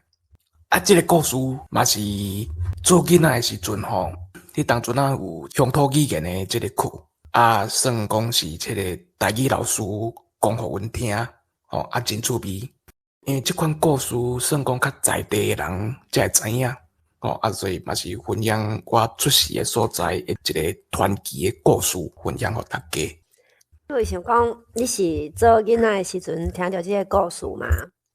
啊，這个故事嘛是做囡仔的時陣吼，彼當陣仔有鄉土語言的這个課，啊，算講是這个台語老師講予阮聽，吼，啊，真趣味。因為這款故事算講較在地的人才會知影。吼，啊，所以嘛是分享我出世的所在的一个傳奇的故事，分享予大家。你會想講你是做囡仔的時陣聽著這个故事嘛？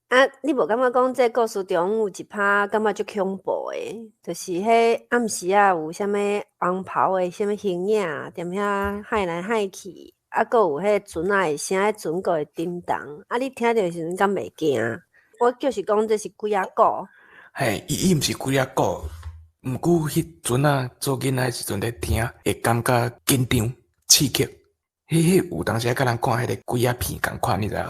啊，你無感覺講這个故事中有一趴感覺足恐怖的，就是彼暗時仔有啥物紅袍的啥物形影踮遐晃來晃去，啊，閣有彼船仔的聲，彼船閣會叮當。啊，你聽著的時陣敢袂驚？我就是講這是鬼仔故。嘿，伊毋是鬼仔故，毋過彼陣仔做囡仔的時陣咧聽，會感覺緊張刺激。彼有當時啊，佮人看彼个鬼仔片仝款，你知影？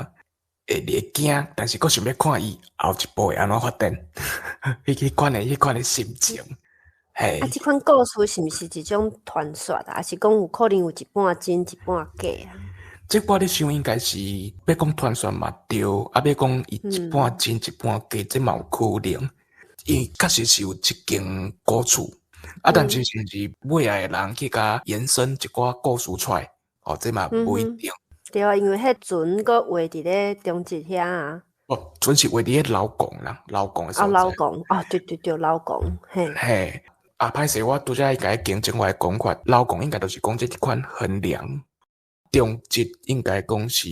會驚，但是閣想欲看伊後一步會按怎發展，彼款的心情。嘿。啊，這款故事是毋是一種傳說啊？抑是講有可能有一半真一半假啊？這我咧想應該是欲講傳說嘛對，啊欲講伊一半真一半假，這嘛有可能。因為確實是有一間古厝，啊，但是是毋是尾仔的人去共延伸一寡故事出來，哦，這嘛無一定。對啊，因為彼船閣畫佇咧中壢遐啊。哦，船是畫佇咧老港啦，老港的所在。啊，老港，哦，對對對，老港，嘿。嘿，啊，歹勢，我拄才共你更正我的講法，老港應該就是講這一款橫梁，中壢應該講是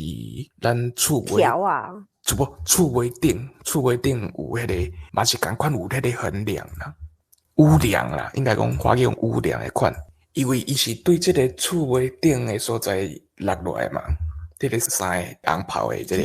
咱厝尾。橋啊。厝無厝尾頂，厝尾頂有彼个，嘛是仝款有彼个橫梁啦，屋梁啦，應該講華語講屋梁的款，因為伊是對這个厝尾頂的所在落落來嘛，這个三个紅袍的這个。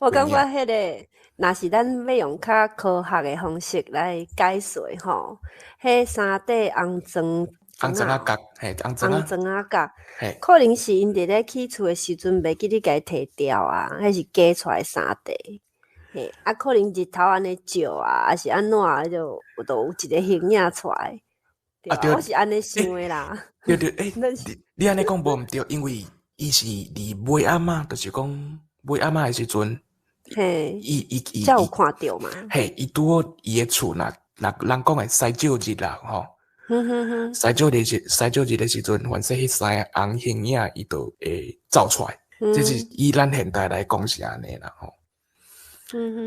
我感覺彼个，若是咱欲用較科學的方式來解說吼，彼三塊紅磚。紅磚仔角，嘿，紅磚紅磚仔角，可能是𪜶佇咧起厝的時陣袂記得共伊提掉啊，彼是加出來三塊，嘿，啊，可能日頭按呢照啊，抑是按怎，就有一个形影出來。啊對，我是按呢想的啦。對對，欸，你按呢講無毋對，因為伊是佇尾暗仔，就是講尾暗仔的時陣，嘿，伊才有看著嘛。嘿，伊拄好伊的厝若若人講的西照日啦，吼。西照日的時陣，凡勢彼三个紅形影，伊就會走出來。這是以咱現代來講是按呢啦，吼。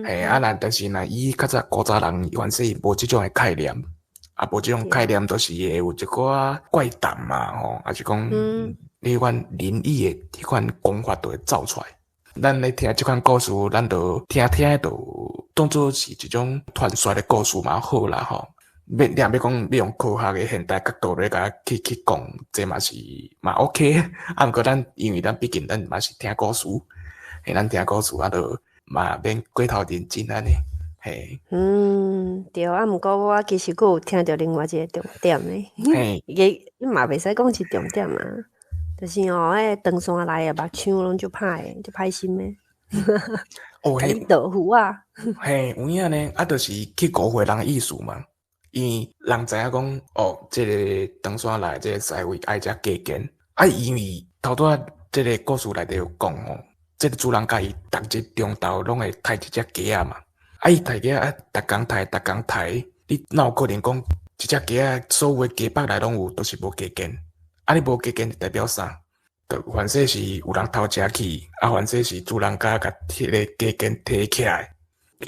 嘿，啊，若但是若以較早古早人，凡勢無這種的概念，啊，無這種概念，就是會有一寡怪談嘛，吼，抑是講彼款靈異的彼款講法就會走出來。咱咧聽這款故事，咱就聽聽就當做是一種傳說的故事嘛好啦，吼。欲你若欲講，欲用科學的現代角度來共去講，這嘛是嘛 OK。啊，毋過咱因為咱畢竟咱嘛是聽故事，嘿，咱聽故事啊，就嘛免過頭認真按呢，嘿。嗯，對啊，毋過我其實閣有聽著另外一个重點咧，伊嘛袂使講是重點啊，就是吼，彼個唐山來的目槍攏足歹的，足歹心的。哦，共你倒符啊。嘿，有影呢，啊，就是去誤會人的意思嘛。因為人知影講，哦，這个唐山來這个師傅愛食雞肩，啊，因為頭拄仔這个故事內底有講吼，這个主人家伊逐日中晝攏會刣一隻雞仔嘛，啊，伊刣雞仔啊，逐工刣，逐工刣，你哪有可能講一隻雞仔所有的雞腹內攏有，都是無雞肩？啊，你無雞肩代表啥？就凡勢是有人偷食去，啊，凡勢是主人家共彼个雞肩提起來，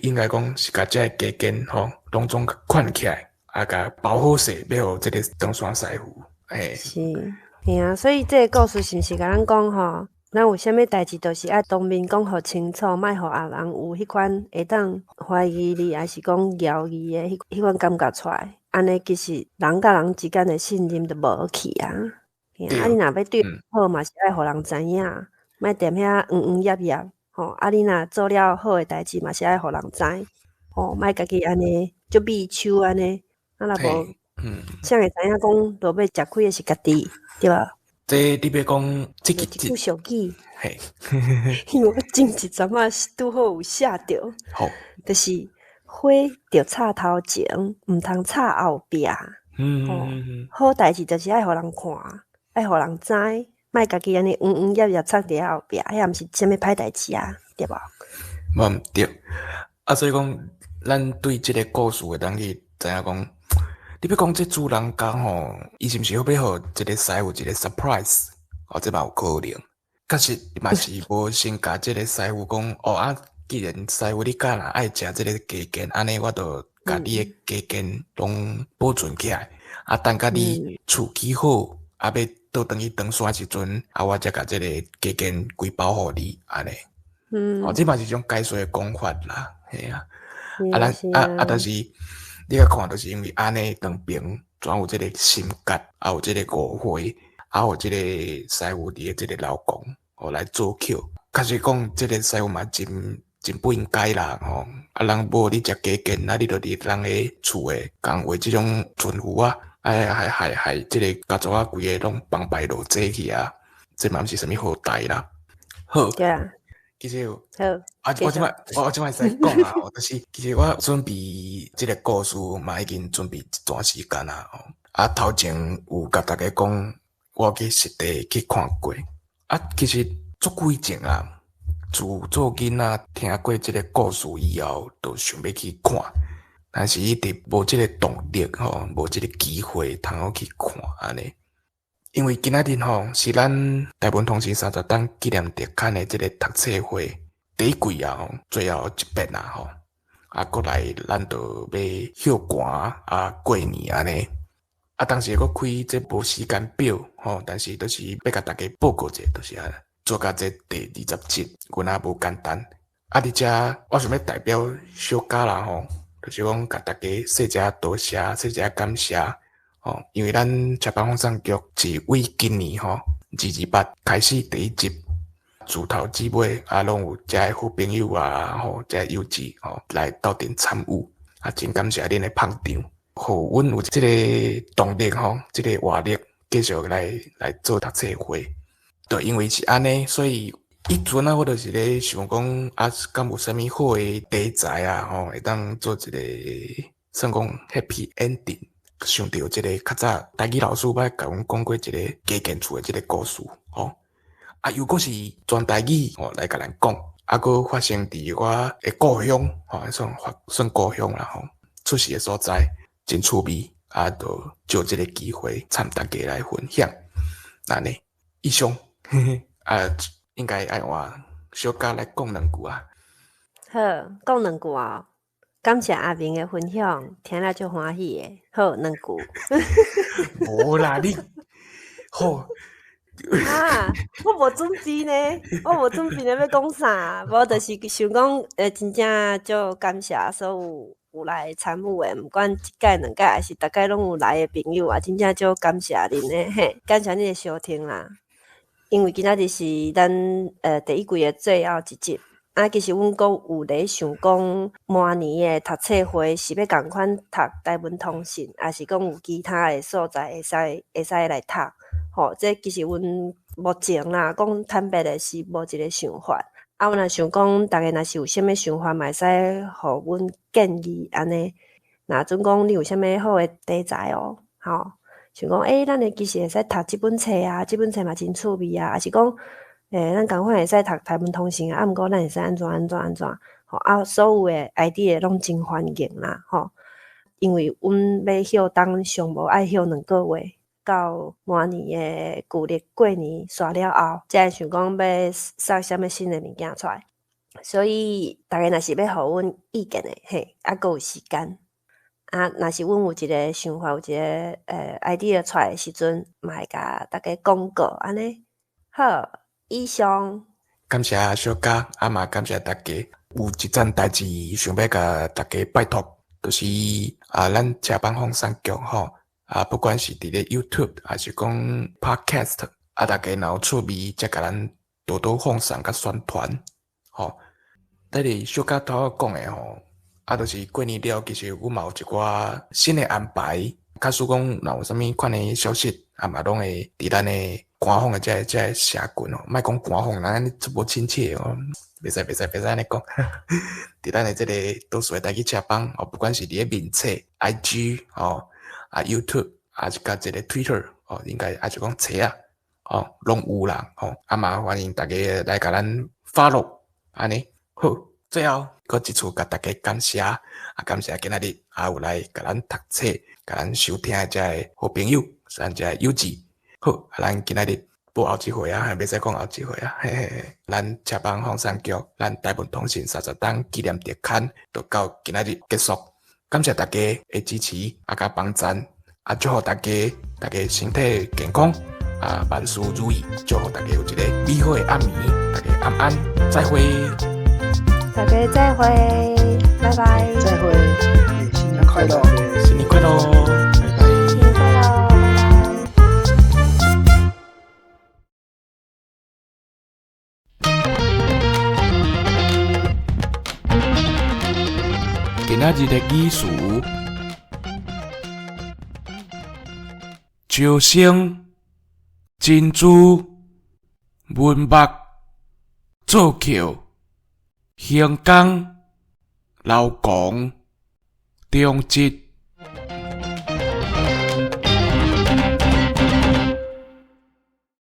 應該講是共這个雞肩吼攏總款起來。啊，共包好勢，欲予這个唐山師傅。嘿。是，嘿啊，所以這个故事是毋是共咱講吼？咱有啥物代誌，就是愛當面講予清楚，莫予別人有彼款會當懷疑你，抑是講懷疑的彼款感覺出來。按呢，其實人佮人之間的信任就無去啊。啊，你若欲對好嘛，是愛予人知影，莫踮遐黃黃掖掖吼。啊，你若做了好的代誌，嘛是愛予人知，吼，莫家己按呢足秘手按呢。啊，若無，誰會知影講落尾食虧的是家己，對無？這你欲講這一句俗語，嘿，因為我前一陣仔拄好有寫著，好，就是火著插頭前，毋通插後壁。好代誌就是愛予人看，愛予人知，莫家己按呢黃黃掖掖藏佇後壁，彼毋是啥物歹代誌啊，對無？無毋對，啊，所以講，咱對這个故事會當去知影講。你欲講這主人家吼，伊是毋是欲予這个師傅一个 surprise？哦，這嘛有可能。確實嘛是無先共這个師傅講，哦啊，既然師傅你敢若愛食這个雞肩，按呢我就共你的雞肩攏保存起來，啊，等甲你厝起好，啊，欲倒轉去唐山時陣，啊，我才共這个雞肩規包予你，按呢。哦，這嘛是一種解說的講法啦，嘿啊。啊，咱啊啊，但是。你共看，就是因為按呢兩邊總有這个心結，啊有這个誤會，啊有這个師傅佇个這个老公哦來做橋。確實講，這个師傅嘛真真不應該啦，吼！啊，人無你食雞肩，啊，你就佇人的厝的共畫這種尊符啊，哎，害害害，這个家族仔規个攏崩敗落濟去啊！這嘛毋是啥物好代啦。好。對啊。其實，好，啊，我這擺我這擺會使講啊，就是其實我準備這个故事嘛，已經準備一段時間啊。啊，頭前有共大家講，我去實地去看過。啊，其實足久以前啊，自做囡仔聽過這个故事以後，就想欲去看，但是一直無這个動力吼，無這个機會通好去看按呢。因為今仔日吼是咱台文通訊30冬紀念特刊的這个讀冊會第一季啊，最後一遍啊吼，啊，閣來咱就欲歇寒啊過年按呢。啊，當時閣開這無時間表吼，但是就是欲共大家報告者，就是按呢，做到這第20集，阮也無簡單。啊，佇遮我想欲代表小家啦吼，就是講共大家說一下多謝，說一下感謝。哦，因為咱赤坂放送局是為今年吼228開始第一集，自頭至尾啊，攏有遮的好朋友啊，吼，遮友誼吼來鬥陣參與，啊，真感謝恁的捧場，予阮有這個動力吼，這個活力繼續來做讀冊會。就因為是按呢，所以彼陣啊，我就是咧想講啊，敢有啥物好的題材啊，吼，會當做一個算講 happy ending。想著這个較早台語老師捌共阮講過一個雞肩厝的這个故事，吼，啊又閣是全台語吼來共咱講，啊閣發生佇我的故鄉，吼，算算故鄉啦，吼，出世的所在，真趣味，啊，就藉這个機會參大家來分享，按呢，以上，啊，應該愛換小佳來講兩句啊。好，講兩句啊。感謝阿明的分享，聽了足歡喜的。好，兩句。無啦，你好。啊！我無準備呢，我無準備呢，欲講啥？無就是想講，真正足感謝所有有來參與的，毋管一屆、兩屆，抑是逐屆攏有來的朋友啊，真正足感謝恁的嘿，感謝恁的收聽啦。因為今仔日是咱第一季的最後一集，啊，其實阮閣有咧想講，明年的讀冊會是欲仝款讀台文通信，抑是講有其他的所在會使來讀？吼，這其實阮目前啦，講坦白的是無一个想法。啊，阮若想講，逐家若是有啥物想法，嘛會使予阮建議按呢。若準講你有啥物好的題材哦，吼，想講，咱會其實會使讀這本冊啊，這本冊嘛真趣味啊，抑是講，咱仝款會使讀台文通信啊，啊，毋過咱會使按怎按怎按怎，吼，啊，所有的 idea 攏真歡迎啦，吼，因為阮欲歇冬上無愛歇兩個月。到明年的舊曆過年煞了後，才會想講欲送啥物新的物件出來。所以逐家若是欲予阮意見的，嘿，猶閣有時間。啊，若是阮有一个想法，有一个idea 出來的時陣，嘛會共大家講過按呢。好，以上。感謝小嘉，啊嘛感謝大家。有一件代誌想欲共大家拜託，就是啊，咱車房放送局吼。啊，不管是佇咧 YouTube，抑是講 Podcast，啊，大家若有趣味，才共咱多多放送佮宣傳，吼。咱咧小嘉頭仔講的吼，啊，就是過年了，其實阮嘛有一寡新的安排。假使講若有啥物款的消息，啊嘛攏會佇咱的官方的這个社群哦，莫講官方，人按呢足無親切哦，袂使袂使袂使按呢講。佇咱的這個都市的台語車房哦，不管是佇咧面冊、IG 吼。啊，YouTube，抑是佮這个 Twitter，哦，應該抑是講冊啊，哦，攏有啦，吼，啊嘛歡迎大家來共咱 follow，按呢好，最後閣一次共大家感謝，啊，感謝今仔日啊有來共咱讀冊、共咱收聽的這个好朋友，咱這个友誼，好，啊，咱今仔日無後一回啊，袂使講後一回啊，嘿嘿嘿，咱車房放送局，咱台文通信30冬紀念特刊，就到今仔日結束。感謝大家的支持，啊，佮幫贊，啊，祝福大家，大家身體健康，啊，萬事如意，祝福大家有一個美好的暗暝，大家晚安，再會。大家再會，拜拜。再會，新年快樂，新年快樂，拜拜。新年快樂，拜拜。今仔日的語詞：招生、珍珠、文墨、做扣、行工、老公、中職。